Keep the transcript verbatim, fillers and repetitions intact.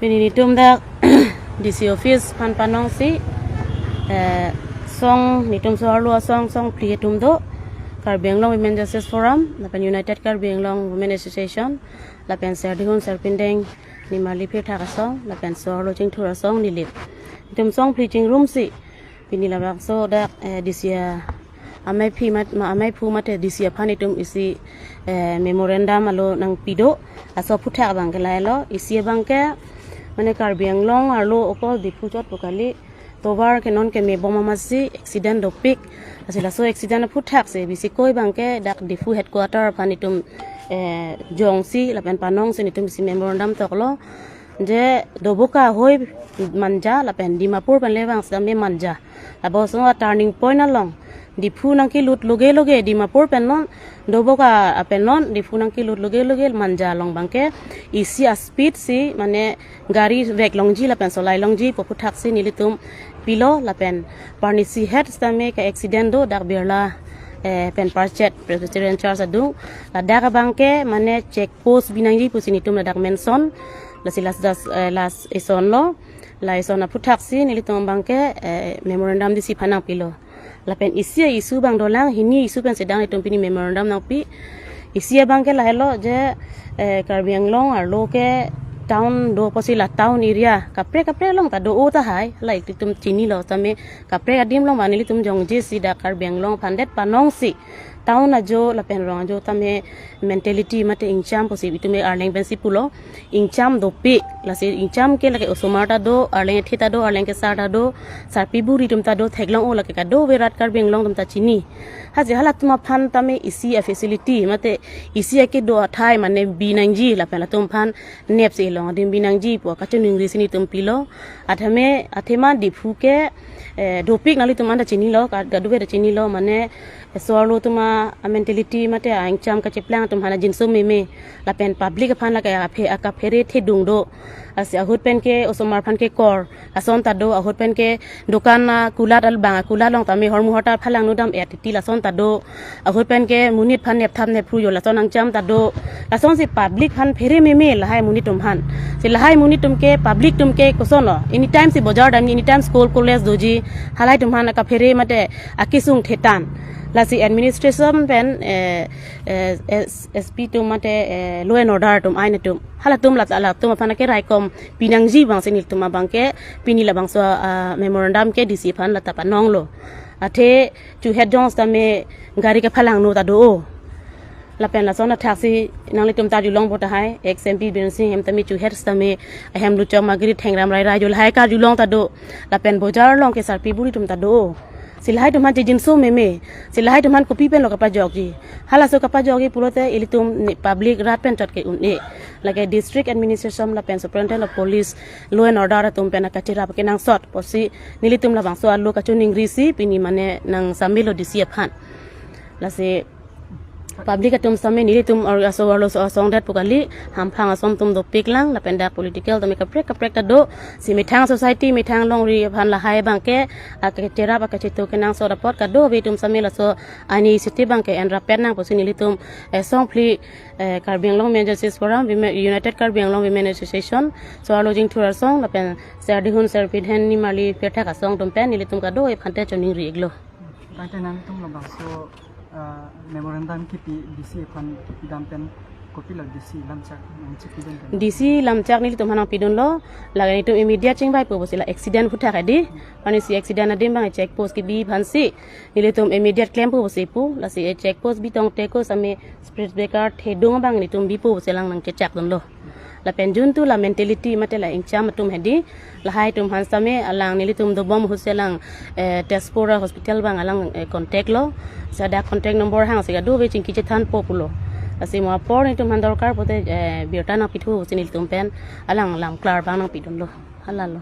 Pini netum dak D C office aphan panongsi, eh, song netum so-arlo asong song phli atum do, Karbi Anglong Women Justice Forum, lapen United Karbi Anglong Women Association, lapen Serdihun Serpindeng Nimarli Phirthak asong, lapen so-arlo Chingthur asong nilip. Netum song phli chingrumsi pini labangso dak, eh, D C a-, amei phi mat-, ma-, amei phu mate D C aphan netum isi, eh, memorandum alo nangpi do. Laso aphuthak abangke lahelo, isi abangke mane Karbi Anglong arlo okol Diphu chot pu kali, tovar ke non keme bom amatsi accident dopik. Lasi laso accident aphuthak si bisi koi abangke dak Diphu headquarter aphan netum, eh, jongsi lapen panongsi netum isi memorandum toklo. Je Doboka ahoi manja lapen Dimapur pen le vang sitame manja. Labangso a-turning point along Diphu nangkelut loge loge Dimapur pen non, Doboka pen non Diphu nangkelut loge loge manja along abangke isi a-speed si mane gari vek longji lapen solai longji pu aphuthak si nelitum pilo lapen parnisi het sitame ke accident do dak Birla, eh, pen Parchet Presbyterian Church adung. Ladak abangke mane check post bi nangji pusi netum ladak mention. Lasi last das, eh, last eson lo. La eson aphuthak si nelitum abangke, eh, memorandum D C aphan nangpilo. Lapen isi a-issue abang dolang, hini issue pen sedang netum pini memorandum nangpi. Isi abangke lahelo je, eh, Karbi Anglong arlo ke town do apotsi la town area kaprek kaprek along ta do-o tahai, la ilitum chinilo tame kaprek adim along mane nelitum jongjesi dak Karbi Anglong aphan det panongsi town ajo lapen rong ajo tame mentality mate ingcham pusi itum arleng pensi pulo, ingcham dopik. Lasi ingcham ke lake osomar ta do, arleng ethe ta do, arleng kesar ta do, sarpi buri atum ta do, theklong-o lake kadokave rat Karbi Anglong atum ta chini. Haji halatum aphan tame isi a-facility mate isi akedo athai mane bi nangji lapen latum aphan nepsi ilong adim bi nangji pu kachiningrisi netum pilo. Athame, athema Diphu ke, eh, dopik nanglitum anta chinilo, ka-, kadokave ta chinilo, mane so-arlo atum a-mentality mate a-ingcham kacheplang atum aphan ajinso meme. Lapen public aphan lake aphe-, akaphere thedung do. Lasi ahut pen ke osomar aphan kekor, lason ta do, ahut pen ke dokan akulat al bang akulat along tame hormu horta phalangno dam-et titi lason ta do. Ahut pen ke monit aphan nepthap nephru jo lason angcham ta do. Lasonsi public aphan phere meme lahai monit atum aphan. Si lahai monit atum ke, public atum ke koson lo. Anytime si bojar damji, anytime school college doji, halai atum aphan akaphere mate akesung thetan. Lasi administration pen, eh, eh, S-, S P atum mate, eh, law and order atum, ain atum, halatum lat-, latum aphan ke raikom pinangji abangsi nelitum abangke pini labangso, ah, memorandum ke D C aphan lata panonglo. Athe chuhet jong sitame gari kephalangno ta do-o. Lapen lason athak si nanglitum ta arjulongpo tahai, ex M P Biren Singh hem tame chuhet sitame ahem luchom agiri thengram rai rai jo lahai karjulong ta do. Lapen bojar along ke sarpi buri atum ta do-o. Si lahai atum aphan chejinso meme. Si lahai atum aphan kopi pen lo kapajokji. Halaso kapajokji pulote ilitum ne public rat pen chot ke un-e. Lake district administration lapen superintendent of police, law and order atum pen akacherap kenangsot pusi nelitum labangso alo kachiningrisi pini mane nangsamelo D C aphan. Lasi public atum sitame nelitum ar-, aso-arlo so asong det pu kali, hamphang asom atum dopik lang, lapen dak political tame kaprek kaprek ta do, si methang society, methang longri aphan lahai abangke akacherap akachetok kenangsot apot kadokave atum sitame laso ani siti abangke en rapet nang pusi nelitum, eh, song phli, eh, Karbi Anglong Women Justice Forum, Women, United Karbi Anglong Women Association, so-arlo Jingthur asong, lapen Serdihun Serpindeng Nimarli Phirthak asong atum pen nelitum kadokave aphante choningri-iklo. Tangte nangtum labangso, ah, memorandum kipi D C aphan kipidam pen kopilo D C lamchak nangchipidun pen? D C lamchak nelitum aphan nangpidunlo, lake netum immediate chingvaipo pusi la accident aphuthak edi. Mane isi accident adim abang check post kebi aphansi nelitum immediate klempo pusi pu, lasi check post bi tangte ko sitame speed breaker thedung abang netum bipo pusi alang nangchechakdunlo. Lapen juntu la mentality mate la ingcham atum hedi, lahai atum aphan sitame alang nelitum dobom ahutsi alang, eh, Tezpur hospital abang alang, eh, contact lo. Seta contact number hangsi kadokave chingki chethanpo pulo. Lasi mo apor netum aphan dorkar pulote, eh, birta nangpithu pusi nelitum pen alang lamklar abang nangpidunlo. Halalo.